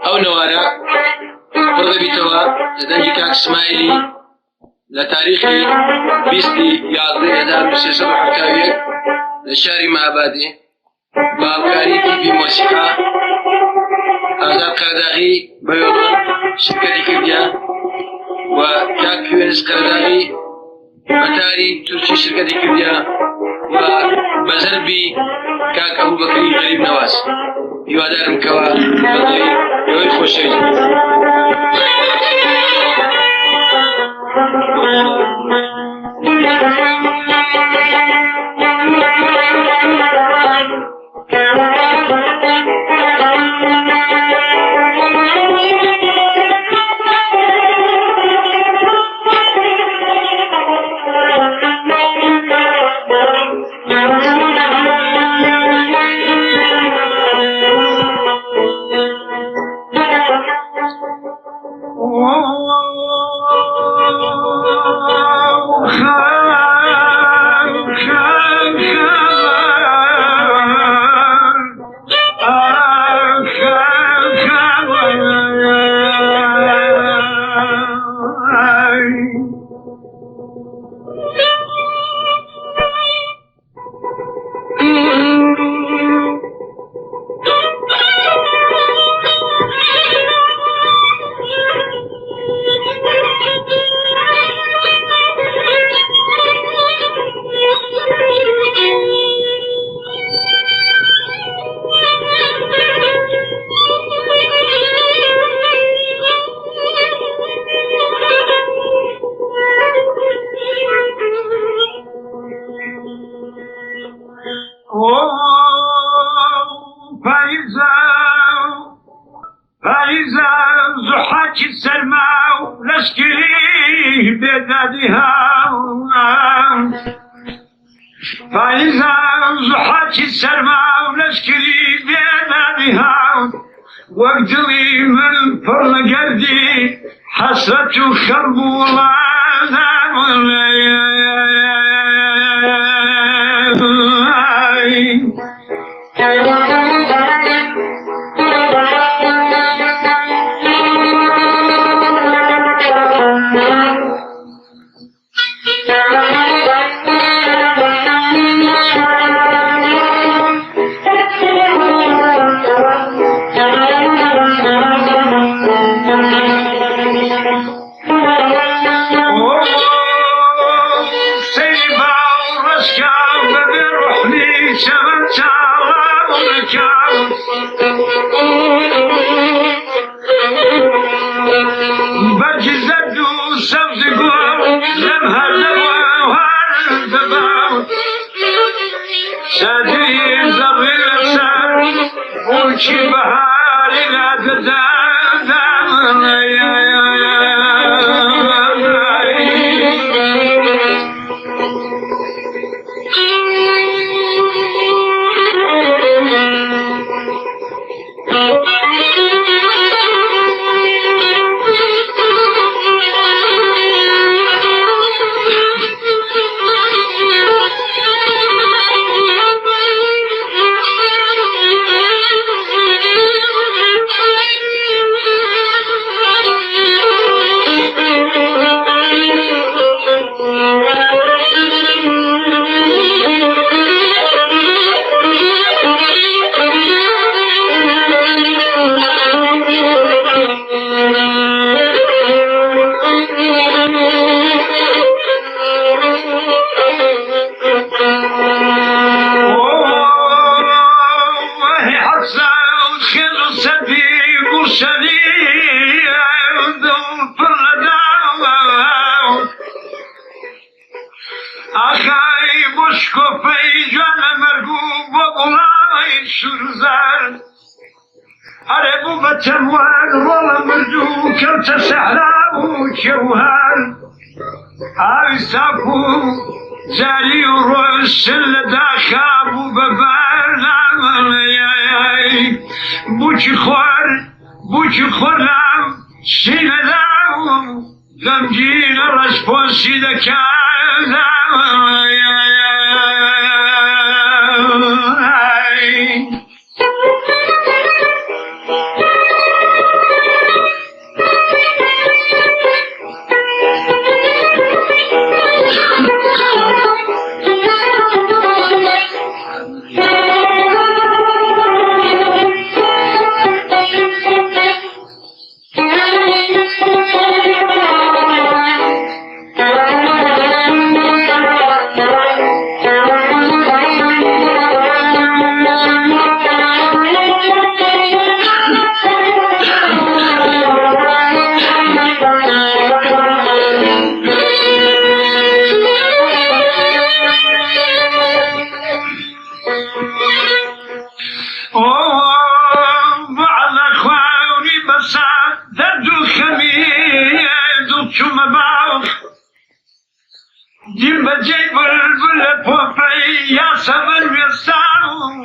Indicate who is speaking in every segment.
Speaker 1: ئەو نەوارە پڕ دەبیتەوە لە دەنگی کاک سمایلی لە تاریخی بیستی 11 1371 لە شاری مەهابادێ بە هاوکاری تیپی مۆسیقا ئازاد قەرەداغی بە وێڵۆن شرکەتی کردیە و کاک یونس قەرەداغی بە تاری تورکی شرکەتی کردیە و بە زەربی کاک ئەبوبەکری غەریب نەواز. هیوادارم کەوا بەدڵی ئێوەی خۆشەویست بێت.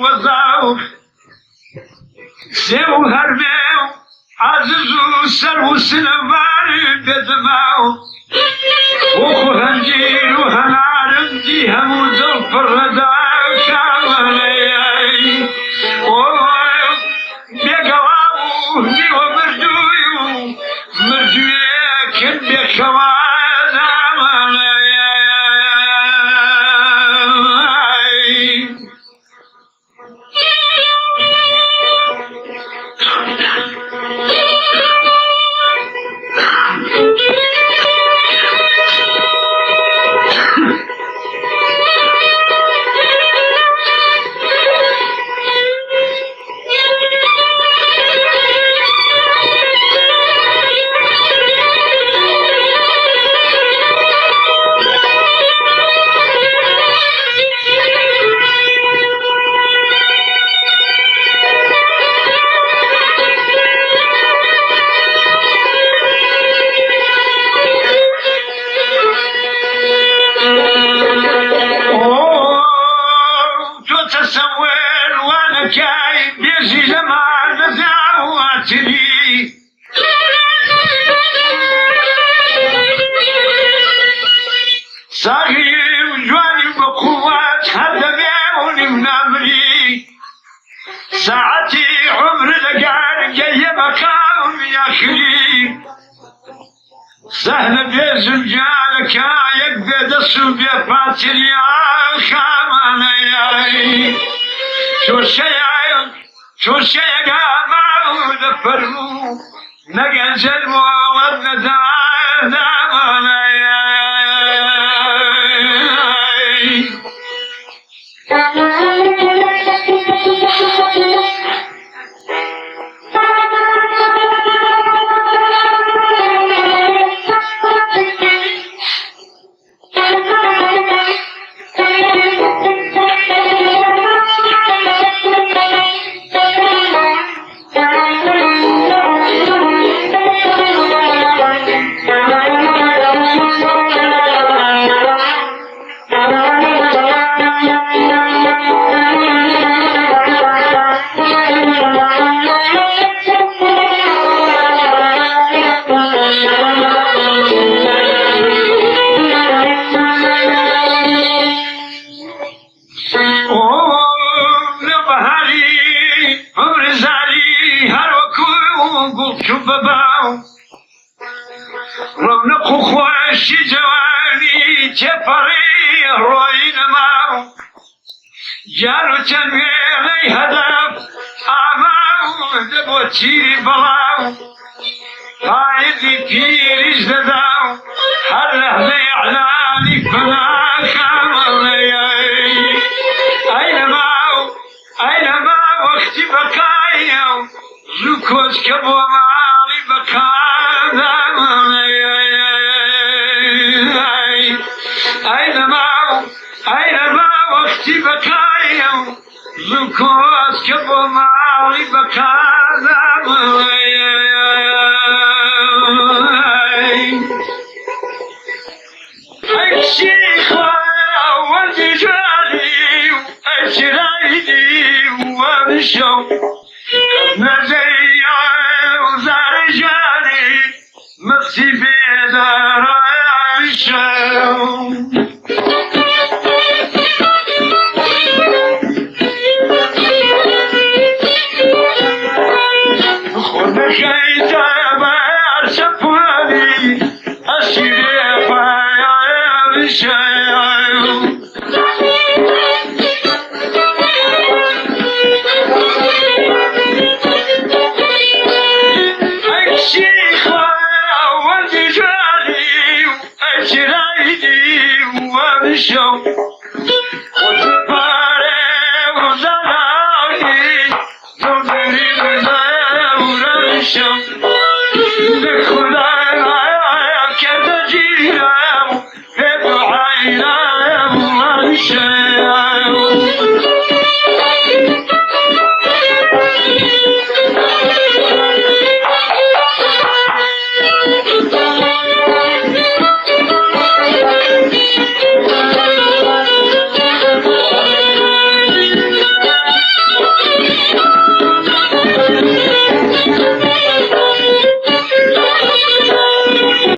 Speaker 2: وەزاو سێو و هەرمێ و عازز و سەر و سنەوار بێدەماو وەخو هەنجیر و هەنارم دی هەموو دڵ پڕ لە داخاوانەی بێگەڵا و نیوە مردووی و مردوویەکن بێخەوە. تۆ تەسەور وانەکای بێژی لەمان نەزاواتری ساغی و جوانی بە قووەت هەر دەمێونی و نامری ساعەتی عومر لەگەر گەیە مەقامی ئاخری سەهلە بێژم گیانەکە یەک بێ دەس و بێ پاتریا خامانەیای شۆشەیە شۆشەیەگا ماو دەفەرموو نەگەنجەل مۆڵەت نەدا دامانەیای. لە بەهاری عومرزاری هەر وەکوو گوڵ چوو بە باو ڕەونەق و خۆشی جوانی تێپەڕی ڕۆی نەماو جار و چەند وێنەی هەدەف ئاماو دەبۆ تیری بەڵاو پایزی پیریش دەداو هەر لەحزەی ئیعلانی فەنا خامەڵەی ئەی نەماو ئەی نەما وەختی بەقایە و زوو کۆچ کە بۆ ماڵی بەقا ئەی نەماو ئەی نەما وەختی بەقایە و زوو کۆچ کە بۆ ماڵی بەقا ئەی کچی خوا وەرزی جوانی و ئەی چرای دیوەم شەو نەزەی زار جانی مەستی بێداران شەو. خۆ دەخەیتە بەر چەپانی ئەسیرێ پایان شەو. ئەی کچی خوا وەرزی جوانی و ئەی چرای دیوەم شەو خۆت پارێ و زانانی دڵدری بزەورە شەو.